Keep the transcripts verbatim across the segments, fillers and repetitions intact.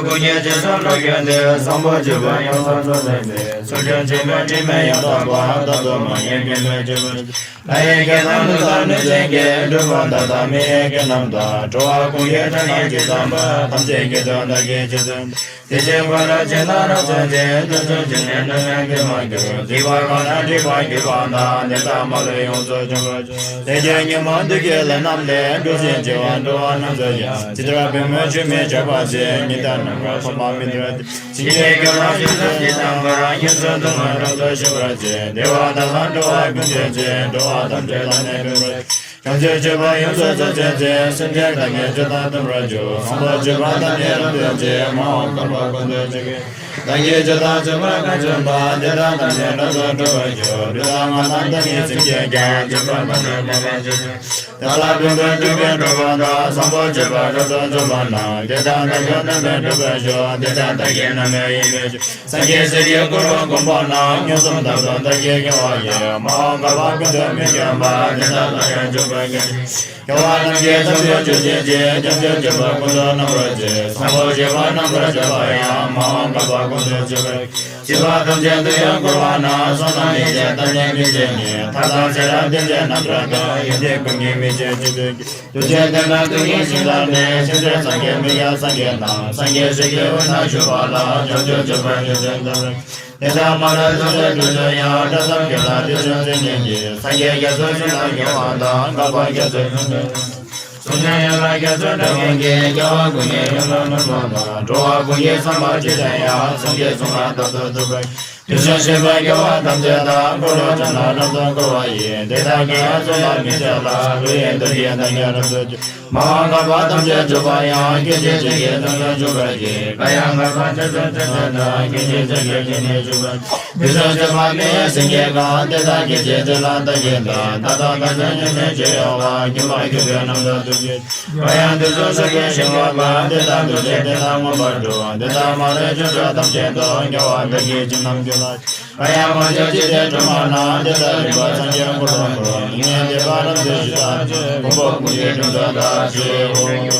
སྐུ་ཉིད་ཅི་བསམ་ལ་བརྒྱུད་དེ་བཟང་པོ་སྤྱོད་པ་ཡོངས་སུ་རྫོགས་ཚུལ་ལས། ཚུལ་ཁྲིམས་ཆེན་པོའི་དྲི་མས་ཡང་དག་པ། རྟག་ཏུ་མ་ཉམས་སྐྱེ་མེད་སྤྱོད་པ། ལྷ་ཡི་སྐད་དང་ཀླུ་དང་གནོད་བྱེད་ཀྱི། འཁྲུལ་པ་དག་དང་མི་ཡི་སྐད་རྣམས་དང་། འགྲོ་བ་ཀུན་གྱི་སྒྲ་རྣམས་ཇི་ཙམ་པ། ཐམས་ཅད་སྐད་དུ་བདག་གིས་ཆོས་བསྟན་ཏོ། དེ་བཞིན་འཁོར་ལོ་ཇི་ལྟར་རབ་བྱུང་ཞིང་། རྒྱུན་དུ་ཞིག་ནས་ནམ་ཡང་སྐྱེ་མ་གྱུར། སྲིད་པ་གང་ན་སྒྲིབ་པ་སྐྱེས་པ་དང་། དེ་དག་མ་ལུས་ཡོངས་སུ་སྦྱོང་བར་ཤོག་དེ་ཀྱང་ཉོན་མོངས་བདུད་ཀྱི་ལས་རྣམས་ལས། འགྲོ་ཞིང་སྐྱེ་བ་འགྲོ་བ་རྣམས་སུ་ཡང་། ཇི་ལྟར་བུ་མོ་ཆུ་མིག་ཆགས་པ་བཞིན། ཉི་ཟླ་ནམ་མཁར་ཁོ་པ་མི་འདྲ་སྟེ། ཕྱིན་ཆད་སྐྱེ་བ་ཕྱིན་མཚམས་ཇི་ཙམ་པར། གཉིས་སུ་དུ་མ་རབ་ཏུ་ཞི་བར་བྱེད། བདེ་བ་དག་དང་འགྲོ་བ་ཀུན་སྐྱོང་ཞིང་། འགྲོ་བ་ཐམས་ཅད་བདག་ནི་སྤེལ་བར་བྱེད། བྱང་ཆུབ་སྤྱོད་པ་ཡོངས་སུ་རྫོགས་བྱེད་ཅིང་། སེམས་ཅན་བདག་གིས་སྤྱོད་དང་མཐུན་པར་འཇུག་བཟང་པོ་སྤྱོད་པ་ཐམས་ཅད་རབ་སྟོན་ཅིང་། མ་འོངས་བསྐལ་པ་ཀུན་ཏུ་སྤྱོད་པའི། བདག་གིས་སྤྱོད་དང་སྤྱོད་པར་གང་བྱུང་བ། དེ་དག་ཐམས་ཅད་རབ་ཏུ་སྒྲུབ་པར་ཤོག་ལུས་དང་ངག་དང་བརྟན་གནས་སེམས་བསྐྱེད་ཀྱང་། སྤྱོད་པ་ཐམས་ཅད་མ་ལུས་སྤྱོད་ཅིང་། དེ་ལ་ཕན་པའི་སྤྲུལ་པས་སྒྲུབ་པ་དང་། བཟང་པོ་སྤྱོད་པ་རབ་ཏུ་སྒྲུབ་པ་རྣམས། དེ་དག་བདག་གིས་རྣམ་པར་སྒྲུབ་པར་ཤོག་དེ་དག་བདག་གིས་རྣམ་པར་ཡེ་བར་ཤོག་སངས་རྒྱས་སྲས་ཀྱིས་བསྐུལ་བ་བསྒོམ་པ་རྣམས། མངོན་སུམ་རྟག་ཏུ་བདག་གིས་བགྱི་བ་ཡིས། མ་འོངས་བསྐལ་པ་ཀུན་ཏུ་མི་སྐྱོན་པ། དེ་དག་ལ་ཡང་འཇུག་པར་གལ་ཆེ། སྐྱེ་བ་ཐམས་ཅད་ཐོབ་པའི་རྒྱུར་བྱེད་ཅིང་། བྱང་ཆུབ་སྤྱོད་པ་ཀུན་ཏུ་རྣམ་པར་སྤྱོད། བཟང་པོ་སྤྱོད་པ་རྣམ་པར་སྤྱོད་པ་ཡང་། མ་འོངས་བསྐལ་པ་ཀུན་ཏུ་སྤྱོད་པར། བྱིས་པ་ཐམས་ཅད་དུ་ཡང་བསྐུལ་བ་ན། བསོད་ནམས་ཡོན་ཏན་ཐབས་མཁས་མི་ཕྱེད་ནས། ཐབས་དང་ཤེས་རབ་སྟོབས་ཅན་རྣམ་གྲངས་དང་། ཡོན་ཏན་ཀུན་གྱི་མི་ཕྱེད་ཅིག་ཏུ། ཐུགས་རྗེ་ལྡན་དང་ཐུགས་རྗེ་ཞིང་དག་ནས། ཆོས་འདི་སངས་རྒྱས་མི་འགྱུར་སངས་རྒྱས་དང་། སངས་རྒྱས་སྲས་ཀྱི་དབུས་ན་བཞུགས་པ་ལ། བྱང་ཆུབ་སྤྱོད་པ་ཡོངས་སུ་དག་པར། དེ་དག་མ་ལུས་ཐམས་ཅད་སྒྲུབ་ཕྱིར་ཡང་། སྐབས་སུ་འགྱུར་ལ་དུས་གསུམ་འཛིན་ཉིད་ཀྱི། སངས་རྒྱས་རྒྱ་མཚོ་ཆེ་རྣམས་བརྒྱ་པ་དང་། འགག་པ་རྒྱ་མཚོ་ཆེ་རྣམས་ཀྱི། གསུང་ཆེན་ཡན་ལག་རྒྱ་མཚོའི་སྒྲ་སྐད་ཀྱིས། རྒྱལ་བ་ཀུན་གྱི་ཡིད་ལ་གནས་པ་དང་། འགྲོ་བ་ཀུན་གྱི་བསམ་པ་ཇི་བཞིན་དབྱངས། སངས་རྒྱས་གསུང་ལ་རྟག་ཏུ་ཐོས་པར། དུས་གསུམ་གཤེགས་པའི་རྒྱལ་བ་ཐམས་ཅད་དང་། འཁོར་ལོ་ཆེ་རྣམས་རབ་ཏུ་བསྐོར་བ་ཡི། དེ་དག་གི་ཡང་གསུང་ལ་མི་ཆགས་ལ། ཀླུ་ཡི་གདུལ་བྱའི་འདོད་ཆེན་རབ་ཏུ་སྤྱོད། མ་འོངས་བསྐལ་པ་ཐམས་ཅད་སྒྲུབ་པ་ཡང་། སྐད་ཅིག་གཅིག་གིས་ཐམས་ཅད་འཇུག་པར་བགྱི། གང་ཡང་འགག་པ་ཆེ་ཆུང་ཐམས་ཅད་དག་ཀུན་གྱི་རྗེས་སུ་བདག་ནི་འཇུག་པར་བགྱི། དུས་གསུམ་གཤེགས་པ་མི་ཡི་སེང་གེ་གང་། དེ་དག་སྐད་ཅིག་གཅིག་ལ་བདག་གིས་བལྟ། ད་ལྟ་དང་འབྱུང་བའི་ཆོས་ཡོད་པ། མཁྱེན་པར་གྱུར་པའི་རྣམ་ཐར་ཐུགས་རྗེ་ཆེ། གང་ཡང་དུས་གསུམ་གཤེགས་པའི་ཞིང་ཁམས་པ། དེ་དག་ཐམས་ཅད་དེ་ན་མངོན་པར་འགྲུབ། དེ་དག་མ་ལུས་ཕྱོགས་བཅུ་ཐམས་ཅད་དུ། རྒྱལ་བ་བདག་གིས་ཇི་ཙམ་གྱུར་ལ། གང་ཡང་མ་གྱུར་ཅི་སྟེ་གྲུབ་པ་རྣམས། དེ་དག་རིམ་པར་སངས་རྒྱས་འཁོར་ལོ་བསྐོར། སྙིགས་མའི་སྡེ་པ་རབ་ཏུ་ཞི་དང་། ཕུང་པོ་ཀུན་གྱི་དྲི་མ་དག་ཕྱིར་འོང་།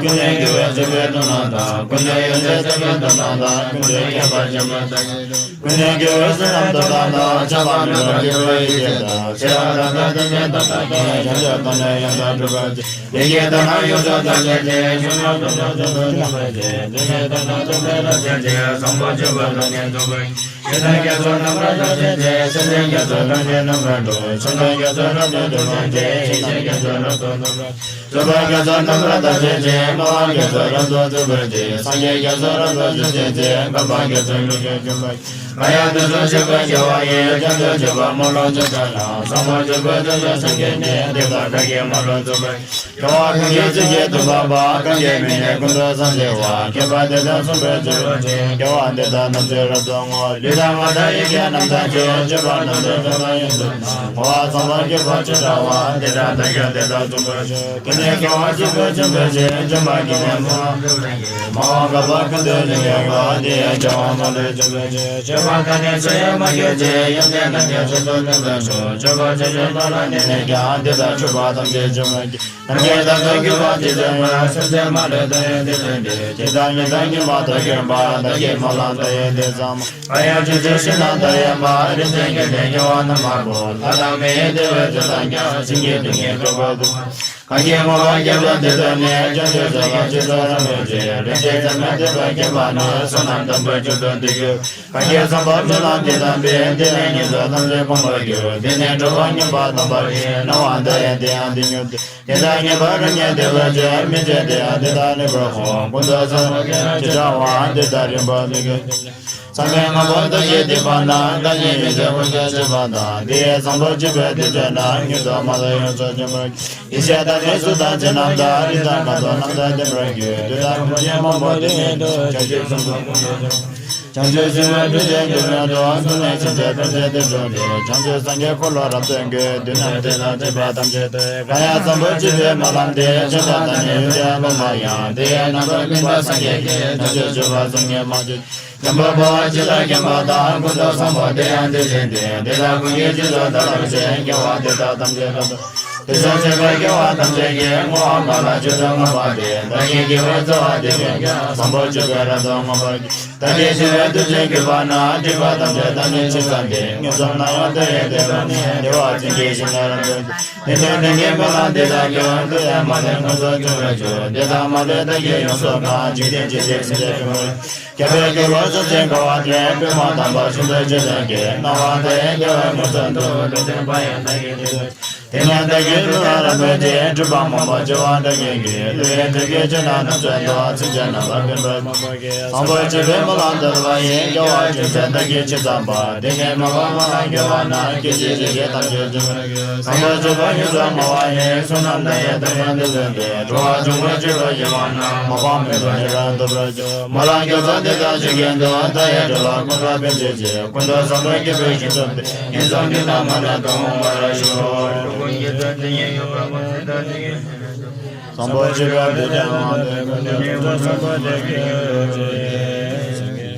ཀུན་ནས་སྐྱེ་བོའི་སྲིད་པའི་སྡུག་བསྔལ་དང་། ཀུན་ནས་ཡོངས་སུ་ཟད་པའི་སྡུག་བསྔལ་དང་། ཀུན་ཏུ་ཁྱབ་པར་བྱེད་པ་དང་། ཀུན་ནས་སྐྱེ་བོའི་བསོད་ནམས་སྟོབས་དང་། ཆགས་པ་མེད་པར་སྐྱེ་བོའི་ཡིད་བྱེད་དང་། སྐྱེ་བ་དག་དང་ཐམས་ཅད་དག་དང་ཀུན། བྱང་ཆུབ་ཐོབ་ནས་ཡང་དག་གྲུབ་པར་བྱེད། ལས་ཀྱི་དག་སྣང་ཡོངས་སུ་དག་བྱེད་ཅིང་། བྱང་སེམས་སྟོབས་དང་ལྡན་པར་བྱེད། འདི་ནི་དག་སྣང་སྟོབས་དང་རབ་བྱེད་ཅིང་། བཟང་པོ་སྤྱོད་པ་ཐམས་ཅད་རྫོགས་པར། ཇི་ལྟར་རྒྱ་མཚོ་རྣམ་པར་དག་བྱེད་ཅིང་། སེམས་ཅན་རྒྱ་མཚོ་ཐམས་ཅད་རྣམ་པར་གྲོལ། བྱང་ཆུབ་རྒྱ་མཚོ་རབ་ཏུ་འཇུག་པར་བྱེད། ཡེ་ཤེས་རྒྱ་མཚོ་རབ་ཏུ་རྫོགས་པར། རྫོགས་པའི་རྒྱ་མཚོ་རྣམ་པར་དག་བྱེད་ཅིང་། སྨྲ་བའི་རྒྱ་མཚོ་རབ་ཏུ་རྫོགས་པར་བྱེད། སངས་རྒྱས་རྒྱ་མཚོ་རབ་ཏུ་འཇུག་བྱེད་ཅིང་། འཕགས་པའི་རྒྱ་མཚོ་ལུས་ཀྱི་འཇུག་པར། གང་ཡང་དུས་གསུམ་གཤེགས་པའི་རྒྱལ་བ་ཡི། བྱང་ཆུབ་སྤྱོད་པ་སྨོན་ལམ་ཆེ་ཕྲ་ཡང་། བཟང་པོ་སྤྱོད་པའི་དོན་དུ་སངས་རྒྱས་ནས། དེ་དག་བདག་གིས་སྨོན་ལམ་རྫོགས་པར། སྐྱེ་བ་ཀུན་གྱི་ཚིག་གི་དུས་འཕགས་པ། གང་གིས་མི་ནུས་ཀུན་ཏུ་བཟང་བརྩེ་བ། མཁས་པ་དེ་དག་གསུངས་པའི་ཚུལ་བྱེད། དགེ་བ་འདི་དག་རྣམས་ཀྱི་རབ་ཏུ་བསྔོ། ལུས་དང་ངག་དང་ཡིད་ཀྱི་རྣམ་དག་ཅན། སྤྱོད་པ་རྣམས་དང་དོན་དམ་ཡོངས་སུ་བསྔོ་བ། བཟང་པོ་སྤྱོད་པ་ཆེ་ཕྲ་བ། འདི་དག་བདག་ཀྱང་དེ་ལྟར་གསུངས་པར་ཤོག་དེ་ནས་སྐྱེ་བ་གཅིག་པུ་ཆེན་པོ་ཆེ། འཇོམས་པ་དགེ་ལྡན་མ་མ་འོངས་བསྐལ་པ་ཀུན་ཏུ་ལྷུན་གྱིས་གྲུབ། འདི་ཡི་སྐྱེ་བ་མ་ལུས་ཆེན་པོ་ཆེ། སྤྱོད་པ་དག་ནི་སུ་ཡང་མ་གྱུར་ཅིག་ཡོན་ཏན་རྣམས་ཀྱང་ཕྱོགས་བཅུ་ཀུན་ཏུ་འཕྲོ། སྤྱོད་པ་ཆེ་ཆུང་དག་ལ་གནས་ནས་ཀྱང་། འདི་དག་འཁྲུལ་པ་ཐམས་ཅད་འཇོམས་པར་བགྱི། ཐམས་ཅད་རྟག་ཏུ་གྱུར་པ་དེ་བྱོན་པར། སེམས་ཅན་མ་ལུས་དོན་ཡོད་དེ་བྱོན་ཏེ། ཇི་ལྟར་ཉིད་དང་མཉམ་པ་དག་གྱུར་པ། བདག་གིས་སྨོན་ལམ་མཐའ་ཡས་འདི་བསམ་མོ། གང་ཡང་ཆོས་ཅན་ཞིང་དང་མཐའ་ཡས་མ། རིན་ཆེན་གྱི་ལྡན་སྐྱེ་བ་རྣམ་པར་འཁོར། ལྷ་དང་མི་ཡི་བདེ་བའི་མཆོག་དང་མཉམ། བྱིན་གྱིས་བརླབ་ནས་འགྲོ་ཀུན་ཏུ། གང་གིས་བསྔོ་བ་བརྒྱ་བྱིན་དེ་བཏོན་ནས། བྱང་ཆུབ་སེམས་དཔའ་སྤྱི་གཙུག་རབ་གནས་ཀྱི། རིན་ཆེན་ཚད་མེད་བསྟོད་པའི་ཁྱད་པར་ནི། བསོད་ནམས་དམ་པའི་མཆོག་ཏུ་འདི་གྱུར། གང་གིས་བསམ་པ་སྨོན་ལམ་འདི་བཏབ་པས། དེ་ནས་ཉེས་པ་ཐམས་ཅད་སྤོང་བར་འགྱུར། འདི་ནི་འགྲོ་བ་མྱོང་བ་དམ་པ་ཡི། སྣང་བ་མཐའ་ཡས་དེ་ཡང་འདི་ཉིད་དུ། དེ་ལྟར་ངེས་པར་རབ་ཉིད་བདེ་བར་སྤྱད། མི་བྱེད་དེ་ཡང་དེ་ལྟར་ལེགས་པར་བསྔོ། ཀུན་ཏུ་བཟང་པོ་དེ་ཡང་ཇི་ལྟ་བ། དེ་ལྟར་རིམ་པ་མི་དགེ་བཅུ་བཞི། བསམ་པའི་ངང་པོ་བདག་གིས་བསྡུས་པ་ན། བདག་ཉིད་མི་བྱེད་ཀུན་ཏུ་སྤྱད་པ་དང་། དེ་ཡི་བཟང་པོ་སྤྱོད་པའི་དེ་བྱས་ན། མྱུར་དུ་མ་ལུས་ཡོངས་སུ་འཇོམས་པར། ཡེ་ཤེས་དང་ནི་གཟུགས་དང་ཅི་རྣམས་དང་། རིགས་དང་ཁམས་དང་རྣམ་དག་ལྡན་པར་འགྱུར། དེ་དག་ཀུན་གྱི་དངོས་པོ་དེ་ཉིད་དུ། བྱང་ཆུབ་སེམས་དཔའ་ཀུན་ཏུ་སྤྱད། བྱང་ཆུབ་སེམས་དཔའི་ཐུགས་རྗེ་ཆེན་པོས་ནི། ཐོབ་ནས་སེམས་ཅན་ཐམས་ཅད་བདེ་འགྲོ་སྟེ། བྱང་ཆུབ་སངས་རྒྱས་འཁོར་ལོ་རབ་ཏུ་བསྐོར། དུས་རྣམས་དེ་དག་ཐོས་པ་ཐམས་ཅད་དུ། གང་ཡང་བཟང་པོ་སྤྱོད་པའི་སྨོན་ལམ་འདི། ཕྱིར་བདག་ལྟ་ནས་ཡོན་ཏན་སྤངས་པ་ཡང་། དེ་ཡི་རྣམ་པར་སྨིན་པ་སངས་རྒྱས་ཀྱི། བྱང་ཆུབ་སྤྱོད་པ་བཟང་ངན་མ་གྱུར་ཅིག་འཇམ་དཔལ་དཔའ་བོས་ཇི་ལྟར་མཁྱེན་པ་དང་། ཀུན་ཏུ་བཟང་པོ་དེ་ཡང་དེ་བཞིན་ཏེ། དེ་དག་ཀུན་གྱི་རྗེས་སུ་བདག་སློབ་ཅིང་། དགེ་བ་འདི་དག་ཐམས་ཅད་རབ་ཏུ། དུས་གསུམ་གཤེགས་པའི་རྒྱལ་བ་ཐམས་ཅད་ཀྱི། བསྔོ་བ་གང་ལ་མཆོད་དོ་མངོན་པ་དེས། བདག་གི་དགེ་བའི་རྩ་བ་འདི་ཀུན་ཀྱང་། བཟང་པོ་སྤྱོད་པའི་རབ་ཏུ་བསྔོ་བར་བགྱི། བདག་གིས་བྱས་པའི་དུས་གསུམ་གྱི་བར་ན། སྒྲིབ་པ་ཐམས་ཅད་དག་ནི་ཕྱིར་བསལ་ཏེ། ངན་སོང་རྣམས་ཡང་མཐའ་ཡས་བདེ་བར་གནས། བདེ་བ་ཅན་གྱི་ཞིང་ལ་རབ་ཏུ། དེང་འདིར་བདག་གིས་སྨོན་ལམ་འདི་དག་ཀྱང་། ལྷུན་གྱིས་མ་ལུས་མངོན་སུམ་འབྱུང་བར་ཤོག་དེ་དག་མ་ལུས་བདག་གིས་ཡོངས་སུ་བསྔགས། འཇིག་རྟེན་སྤྱི་ཞིང་སེམས་ཅན་ཀུན། ཁྱབ་པའི་འགྱུར་བ་སེམས་ཅན་འགོག་པར་འདོད། པདྨ་དམ་པ་ཤིན་ཏུ་རྗེ་བཙུན་གྱི། སྣང་བ་མཐའ་ཡས་རྒྱལ་བའི་མངོན་སུམ་དུ། ལུང་བསྟན་པ་ཡང་བདག་གིས་དེ་ལྟར། དེ་ནས་བདག་གིས་ལུས་ངག་ཡིད་གསུམ་གྱི། སྒྲིབ་པ་མང་པོ་སྦྱོང་བར་བགྱིའོ། ལུས་ངག་ཡིད་གསུམ་གྱི་སྤྱོད་ལམ་རྣམ་གསུམ་དུ། སེམས་ཅན་རྣམས་ལ་ཕན་པར་བསྔོ་བར་བགྱི། བཟང་པོ་སྤྱོད་པའི་སྨོན་ལམ་འདི་ལྟ་བུ་ཡིས། རྒྱལ་བ་ཅུང་ཟད་བདག་གིས་ཕྱིར་བསམ་པ། དེ་ནས་མོས་པ་སྨོན་ལམ་བགྱི་བ་ན། སྐད་ཅིག་གཅིག་གིས་ཐམས་ཅད་འབྱུང་བར་འགྱུར། བཟང་པོ་སྤྱོད་པ་ཡོངས་སུ་བསྔོ་བ་ཡིས། བསོད་ནམས་མཐའ་ཡས་ཐམས་ཅད་འདི་ལ་འདུད། འགྲོ་བ་འབྱུང་པོའི་སྤྱོད་པ་ཡིས་བསྔོས་ན། མ་པ་མེད་པའི་ཡིད་རབ་ཐོབ་པར་ཤོག་སྨོན་ལམ་རྒྱ་མཚོ་འདི་དག་ཆུ་སྐྱོང་དུ། མཐའ་ཡས་འགྲོ་ལ་ཀུན་ལ་ཕན་བྱེད་ཅིང་། ཀུན་ཏུ་བཟང་པོའི་སྤྱོད་པ་ཡོངས་སུ་སྟོན། ངན་སོང་ཀུན་ལས་མ་ཐར་དོན་འོང་བར་ཤོག་བཟང་པོ་སྤྱོད་པ་འདི་དག་ཀུན་ཏུ་བཟང་པོ་སྤྱོད་པ་འདི་དག་ཀུན་ཏུ་བཟང་པོ་སྤྱོད་པ་འདི་དག་ཀུན་ཏུ།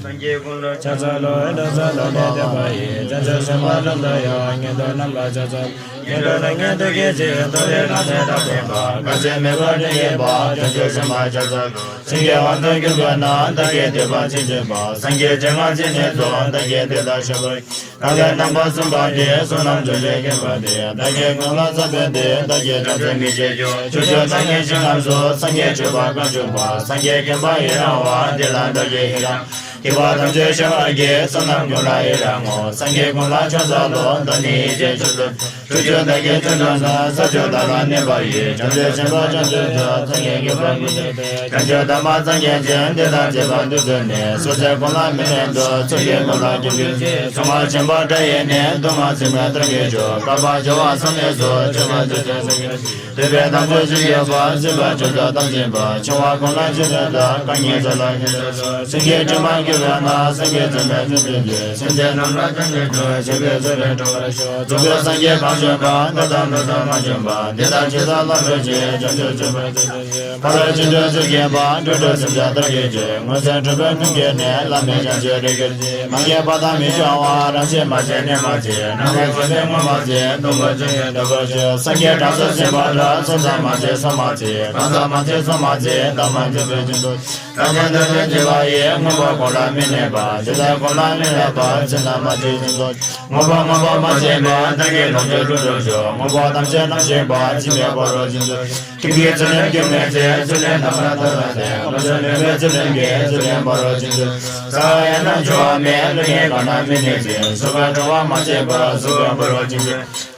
སངས་རྒྱས་ཀུན་ལ་ཕྱག་འཚལ་ལོ། ཕྱག་འཚལ་ལོ་ལས་འདས་པ་ཡི། བྱང་ཆུབ་སེམས་དཔའ་རྣམས་དང་ཡང་། ཉན་ཐོས་རྣམས་ལ་ཕྱག་འཚལ་ལོ། ཉན་ཐོས་རྣམས་ཀྱི་ཐུགས་རྗེ་ཆེ། རྟོག་པའི་ལམ་ནས་ཐར་བར་བྱེད་པ། དཀའ་ཚེགས་མེད་པར་འགྲིབ་བྱེད་པ། བྱང་ཆུབ་སེམས་དཔའ་ཕྱག་འཚལ་ལོ། སེང་གེ་དབང་དུ་གྱུར་པ་རྣམས། བདག་གིས་བསྟོད་པ་ཕྱིར་བསྟན་པ། སངས་རྒྱས་བྱེ་བ་བྱིན་ནས་སུ། བདག་གིས་དེ་དག་བཤགས་པར། གང་གི་རྣམ་པ་གསུམ་པ་དེ། བསོད་ནམས་ཕྲིན་ལས་མཁྱེན་པ་དེ། བདག་གིས་གང་ལ་བསགས་པའི་དེ། བདག་གིས་བྱང་སེམས་མི་བསྐྱོད་སྤྱོད། ཕྱོགས་བཅུ་ཐམས་ཅད་ཞིང་རྣམས་སུ། སངས་རྒྱས་སྤྱོད་པ་གང་བྱུང་བ། སངས་རྒྱས་མཁྱེན་པ་ཡི་རང་བ། དེ་ལ་བདག་གིས་ཡི་རང་། སྐྱེ་བ་ཐམས་ཅད་བྱང་བར་བགྱི། བསོད་ནམས་ཀུན་ལ་ཡི་རང་ངོ་། སངས་རྒྱས་ཀུན་ལ་ཕྱག་འཚལ་ལོ། བདག་ནི་ཡེ་ཤེས་ཆོས་སུ། ཕྱོགས་བཅུ་བདག་གིས་ཀུན་འགྲོ་ན། ས་བཅུ་བདག་ལ་གནས་པ་ཡི། བྱང་ཆུབ་སེམས་དཔའ་བྱང་ཆུབ་ཏུ། སངས་རྒྱས་མཁྱེན་པ་ཀུན་ཀྱང་། བྱང་ཆུབ་ཐབས་མ་སངས་རྒྱས་བྱེད། དེ་དག་བྱེད་པ་འདི་ཐོས་ནས། སོ་སོའི་ཀུན་ལ་མི་ལེན་དུ། ཚུལ་གྱིས་སྨོན་ལམ་རྒྱུན་བསྐྱོད་ཅིང་། གསང་བ་ཆེན་པོ་བཀྲ་ཡི་ནི། སྡུག་བསྔལ་ཚད་མེད་ཐར་གྱུར་ཅིག་བསྐལ་པ་བྱེ་བ་ཚང་བའི་གཟུགས། ཆོས་ལ་སྤྱོད་ཅིང་སངས་རྒྱས་ཀྱི། ཐོས་པས་དམ་ཆོས་ཇི་སྐད་པ། གཟིགས་པས་ཕྱོགས་བཅུ་ཐམས་ཅད་པ། འཆིང་བ་ཀུན་ལ་ཕྱིར་འདོད་ལ། རྐང་གཉིས་ཚུལ་ལ་ཉེར་སྦྱོར་ཅིང་། སེང་གེའི་ཁྲི་འཕང་བརྒྱུད་པ་ན། སངས་རྒྱས་བྱེ་བའི་ཚོགས་བསྐྱོད་ཅིང་། སེམས་ཅན་རྣམས་ལ་ཕན་བདེའི་མཆོག་བྱེད་པའི་ཚུལ་ལས་འགྲོ་བར་ཤོག་རྫོགས་པའི་སངས་རྒྱས་གང་བྱོན་པ། འགྲོ་དང་འགྲོ་དང་མ་བྱོན་པ། འདི་དག་ཇི་ལྟར་བསླབ་པའི་ཕྱིར། བྱང་ཆུབ་སྤྱོད་པ་ཕ་རོལ་ཕྱིན་དྲུག་ཚུལ་མཁྱེན་པ། འགྲོ་དྲུག་སེམས་ཅན་ཐར་གྱུར་ཅིག་མངོན་སུམ་གྲུབ་པའི་ངང་གིས་ནི། བླ་མེད་བྱང་ཆུབ་རེག་གྱུར་ཅིག་མ་སྐྱེས་པ་དང་མི་སྐྱེ་བ། རང་བཞིན་མ་སྐྱེས་གནས་མ་སྐྱེས། རྣམ་པར་ཤེས་པས་མངོན་པར་མཛེས། སྟོང་པར་བྱས་ནས་རྟོགས་པར་ཤོག་སངས་རྒྱས་གྲགས་སུ་ཕྱིན་པ་ལ། སྲོག་ཙམ་མ་སྐྱེས་སོ་མ་སྐྱེས། གང་ཙམ་མ་སྐྱེས་སོ་མ་སྐྱེས། བདག་མ་བྱས་པའི་ཕྱིར་དུ། རང་བཞིན་དུ་ལྷུན་གྱིས་པ་ཡི། མངོན་པ་གང་ལ་མི་གནས་པ། དེ་དག་ཀུན་ལ་མི་སླུ་བ། ཕྱིར་ན་མ་སྐྱེས་ཕྱིན་དུ། མངོན་པ་མངོན་པར་མ་བྱས་པ། བདག་གིས་ལོངས་སྤྱོད་ལྷུན་གྲུབ་ཤོག་མངོན་པ་ཐམས་ཅད་རྣམ་ཤེས་པ། འཆིང་བའི་ཕ་རོལ་ཕྱིན་དུ། ཁྱིམ་གྱི་ཚུལ་ཁྲིམས་སྐྱོང་མི་བྱེད། ཚུལ་ཁྲིམས་རྣམ་པར་དག་ལ་བརྟེན། ལོངས་སྤྱོད་ལེན་པའི་ཚུལ་ཁྲིམས་ཀྱིས། ཚུལ་ཁྲིམས་ཕ་རོལ་ཕྱིན་དུ། ཟ་བ་ཡང་དག་འཇུ་བ་མེད། བླུན་རྙེད་གང་དག་མི་གནས་ཤིང་། ཟུག་པའི་ཁྲོ་བ་མ་བྱེད་པར། ཟུག་པའི་ཕ་རོལ་ཕྱིན་དུ།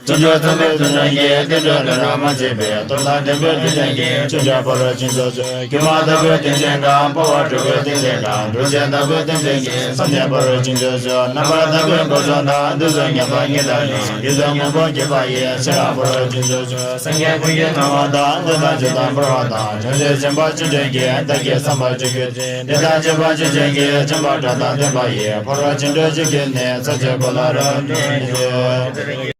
རྩོལ་བཅས་རྩོམ་པའི་ཚུལ་ཁྲིམས་ཀྱིས། བསྟན་འགྲོ་ལེན་རབ་མ་བྱས་པའི། སྟོབས་དང་ལྡན་པའི་ཚུལ་ཁྲིམས་ཀྱིས། ཆོས་འབྱུང་ཕ་རོལ་ཕྱིན་དུ་གསོལ། སྒྱུ་མ་ལྟ་བུའི་རྟེན་ཅན་དང་། འཕོ་བ་གྲུབ་པའི་རྟེན་ཅན་དང་། སྒྲོལ་བྱེད་ལྟ་བུའི་རྟེན་ཅན་གྱིས། བསམ་གཏན་ཕ་རོལ་ཕྱིན་དུ་གསོལ། རྣམ་པར་དག་པའི་སྒོ་གསུམ་དང་། དུས་གསུམ་མཉམ་པར་ཉིད་དང་ནི། རྒྱུད་དོན་དངོས་པོ་བརྒྱད་པ་ཡི། ཤེས་རབ་ཕ་རོལ་ཕྱིན་དུ་གསོལ། སངས་རྒྱས་ཀུན་གྱི་སྣང་བ་དང་། འགྲོ་དང་བྱེད་དང་འཕོ་བ་དང་། བྱང་ཆུབ་སེམས་དཔའ་ཆོས་ཀུན་གྱི། བདག་གིས་བསམ་པ་ཆོས་ཀུན་ཀྱི། དེ་དག་སྤྱོད་པ་ཆོས་ཅན་གྱི། སྦྱིན་པ་གྲགས་དང་ལྡན་པ་ཡི། ཕ་རོལ་ཕྱིན་དྲུག་ཅུ་ཀུན་ནི། ས་བཅུ་པོ་ལ་རབ་ཏུ་བསྔོ།